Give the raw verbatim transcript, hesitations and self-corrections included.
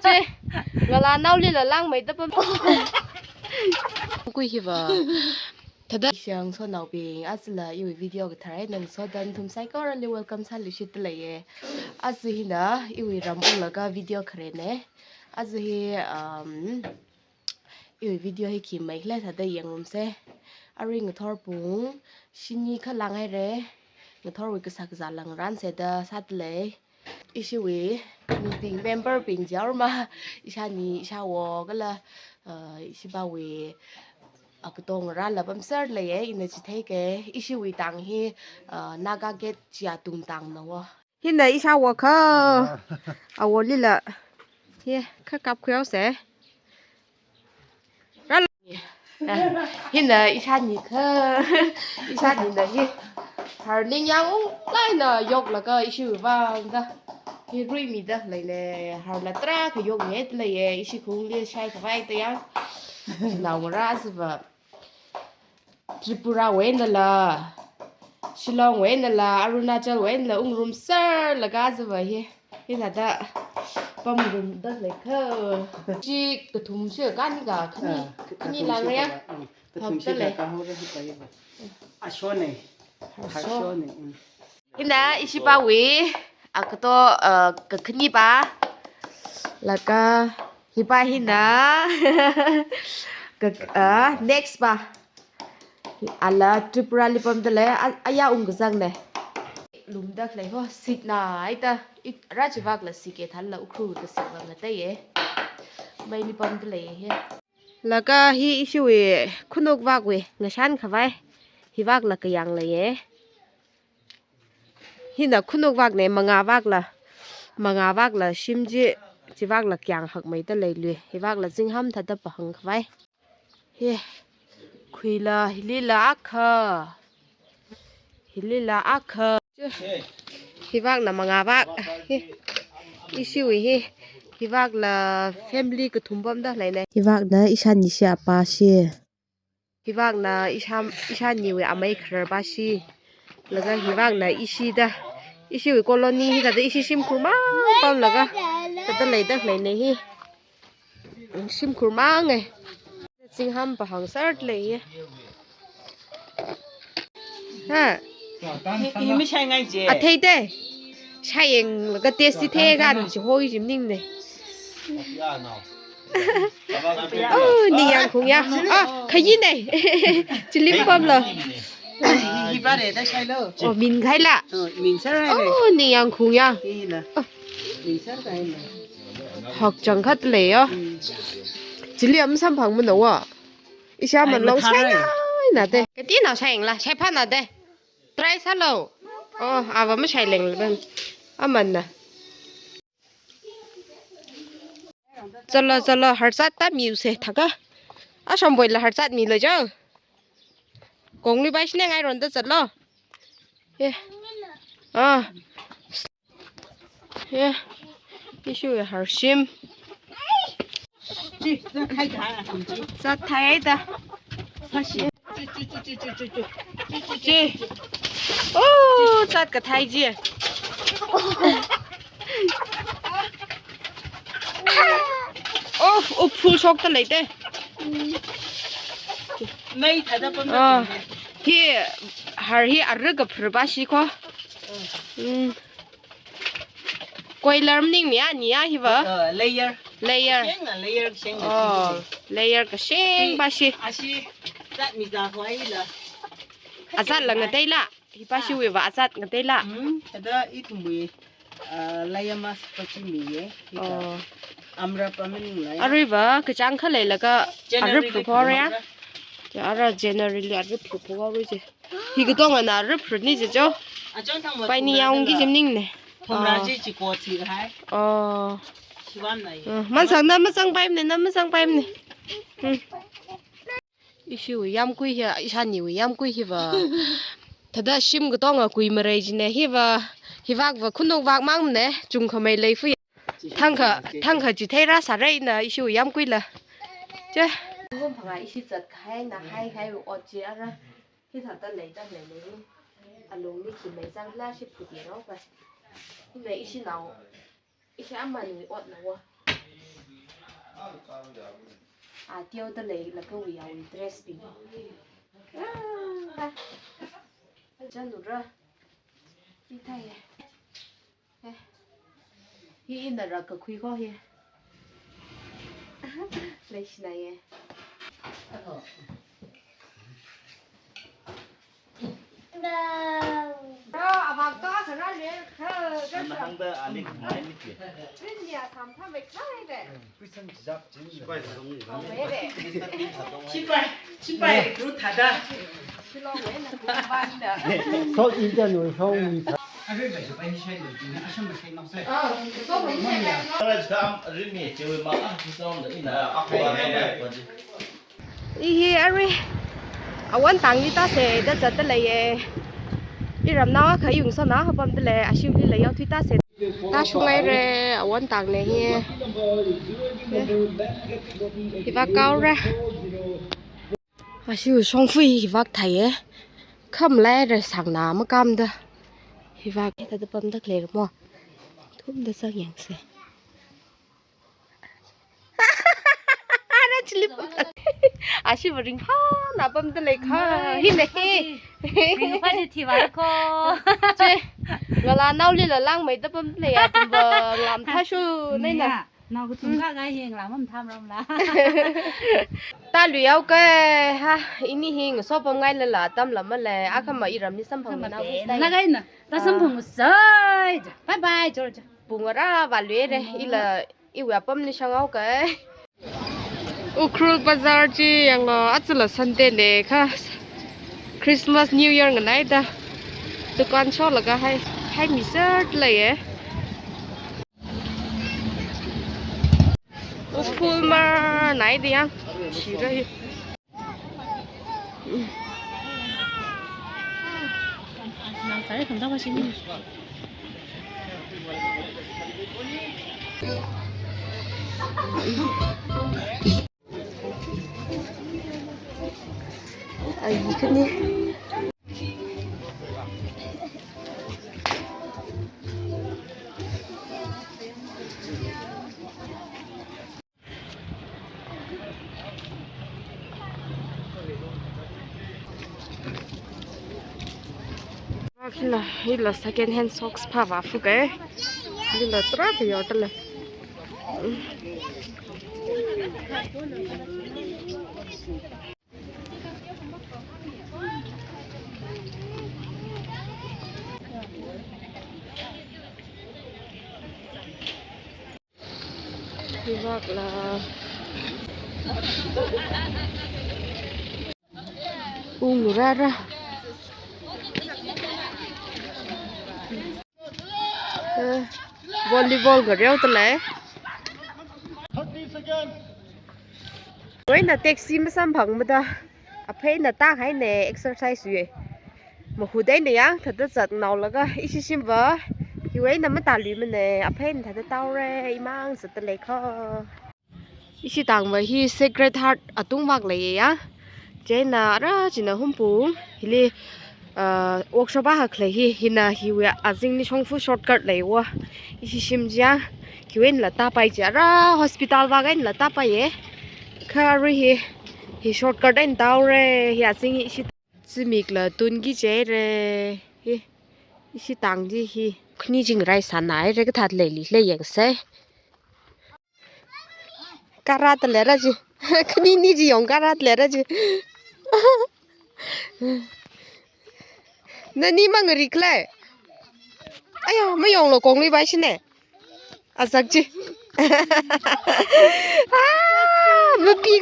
Che, ngalānaolila langmeida pam. Kui hiva. Thāda. Shang sonaobing, ajala iwui video kathar eina ngasoda nathum saikorali welcome sāluishitda leiye. Aja hina iwui ram unglaga video kharena. Aja hi, um, iwui video hi khi maikhala thāda yangrumsa. Arui ngathor pung shini kha langhaira. Ngathorwui kasā kazā langran sāda sāda lei. Ishiwui mibing member bing jaor ma, ishāni, ishāwo kala, uh, ishipāwui, uh, katong rāla pamser leiye, ina chitheike, ishiwui tang hi, uh, Naga Gate chiya tungtangna wo. Hina ishāwo kha, awolila, hi, kha kapkhuihaosa. Ral-, ah, hina ishāni kha, ishānina hi. Har ningyāng unglaina yoklaga ishiwui vangda. Hi ruimida leina, harla tarākha yokngaida leiye, ishi khaungli shaikhavai tayang. Naongarā ajava. Tripurawui einala, Shillongwui einala, Arunachalwui einala, ungrumserlaga ajava hi. Hithāda pamrumda leikha. Chi kathum shi kani ka, khani, ah, khani kathum shi langreya. Kaba, mm, kathum shi hapta lei. Kahaora hi kaiba. Ashone. Asho. Ashone, mm. Hina ishipāwui, ah, kato, ah, kakhanipa. Laga, hipā hina. Ka, ah, next pa. Ala Tripurali pamda lei, a, aya ungkazangna. Lumda lei ho, sikna aida, i, rā chivakla sike thālala Ukhrul kasikla ngateiye. Meili pamda leiye. Laga hi ishiwui khunuk vakwui ngashan khavai. Hivakla kayāng leiye. Hina khunuk vakna, mangā vakla. Mangā vakla shim chi, chivakla kayāng hakmeida leilui. Hivakla zingham thāda pahang khavai. Hi. Khuila, hilila akha. Hilila akha. Hivakna mangā vak. Hi. Ishiwui hi. Hivakla family kathum pamda leina. Hivakna ishāni shi, apā shi. Hivakna isham, ishāniwui amei khararpa shi. Laga hivakna ishida. Ishiwui colony hithāda ishi shimkhur mang pamlaga. Thāda leida leina hi. Shimkhur mangai. Zingham pahangser leiye. Ha. Hi, hi mashai ngai je. Athei te. Shayang laga test thei kan chi hoi jim ning ne. Oh, ningyāng khung ya. Ah, khayi ne. Chilim pamlo. Hi, hi pare da shailo. Oh, min khaila. Oh, min sar hai ne. Oh, ningyāng khung ya. Hi la. Oh. Min sar hai ne. Hak chang khat lei yo. Mm. Chili am samphang mana wa. Isha ai, man long mathar shai ai. Ngai na de. Kati na shai la, shai pha na de. Try sālo. Oh, ava mashai leng leben. Aman na. Chalo, chalo, harsat ta miu se thaka. Ashamboi la harsat milo jo. Kongli bai shine ngai ronda chalo. Ye. Ah. Ye. Ishiwui harshim. Zat thai da. Chi. Oh, zat kathai ji. Oh, oh, phul shokta lei te. Mei thāda pam. Ah, hi har hi aruk kaphur pa shi ko. Mm. Koilar maningmi ani ya hiva? Uh, layer. Layer. Sheng na layer, sheng na. Oh, layer kasheng pa shi. Ashi, zat mi za huai la. Azat la ngatei la. Hipa shiwui va azat ngatei la. Hmm, thāda ithumwui, uh, layer mask pa chi miye. Hika. Oh. Amra pa maning la ya. Arui va kachāng khalei laga generally arup phur ya. Ara generally arup phur arui je. Hi katong ana rup runi je jo. Achon thang ma pai ni thumra yang dala. Ki jim ning ne. Thumra ah. Ji chi ko chi hai. Oh. Chiwam na ye. Uh, man sang na masang pai ne, na masang pai ne. Hmm. Ishiwui yamkui hi, ishaniwui yamkui hiva. Thāda shim katonga kui marai jine hiva. Hivak va khunuk vak mang ne, chung khamei lei fu. Thangkha, thangkha chithei rāsāra ina ishiwui yamkui la. Che. Ngum phanga ishi zat khai na hai hai ot chi ara. Hithāda leida lei lei. Alungli khi mei zangla shi phut ye rau pa. Hina ishinao. Ishi amanwui otna wa. Ah, teoda leilaga wui awui dress bing. Ah, ah. Chānura. Hi theiya. Eh. Hi ina rākakhui ko hi. Leishinaiya. Sipai, sipai, group thāda. South Indian wui shongli thā. I hi arui Awon tangli tāsei da zatda leiya. Iramnao akha iyungsona hapamda lei, ashiwuili lei yaothui tāsei. Tāshungaira, Awon tangnei hi. Hivak kaora. Ashiwui shongfa hivak theiya. Khamlaira sangna makamda. Hivak thāda pamda khalei mo. Thumda sāngyāngsei. Ara chili. Ashiva ringphāna pamda leikha. Hina hi. Ringphāli thiva ko. Che. Ngalānaolila langmeida pamda leiya, tumva lam thāshu naina. Nao kathum ka ngai hi ngalā mamthamramla. Tāluihaoka ha, ini hi ngasopamngailala atam lam malei, akhama iramli samphang. Khama na pena ngai na. Tāsamphang sai. Bye bye, George. Pung ara vāluira, ila iwui apamli shānghaoka. Ukhrul Bazar chi yanglu, achila Sunday na kha. Christmas, New Year nganaida. Dukan sholaga hai, haimi sāda leiya. Ukhrul mar naida yang. Shira hi. Ai, khani. Hila, hila second hand socks phāvā fuka. Hila tarākha yaoda lei. Hivakla. Ungrara. Eh, volleyball ngareoda lei. Eina taxi masamphangmada, aphei eina tāhaina exercise wui. Mahut eina yang thāda zatnaolaga ishi shimva, hiwui eina matāluimana, aphei eina thāda tāhaora, imang zatda leikha. Ishi tangva hi Sacred Heart atung vak leiya. Chieina ara china Hungpung, hili, ah, workshop akha khalei hi, hina hiwui azingli shongfa shortcut leiya. Ishi shim chiya, hiwui einala tāpai chi ara hospital vak einala tāpaiya. Kha arui hi, hi shortcut eina tāhaora, hi azing ishi. Zimikla tunki jihaira, hi, ishi tang chi hi. Khani chingrai sānaira kathā leili lei yangsei. Karāda leira chi. Khanini chi yong karāda leira chi. Nani mangarikla. Ayo, mayonglo kongli bai shine. Azak chi. Ah, mapi.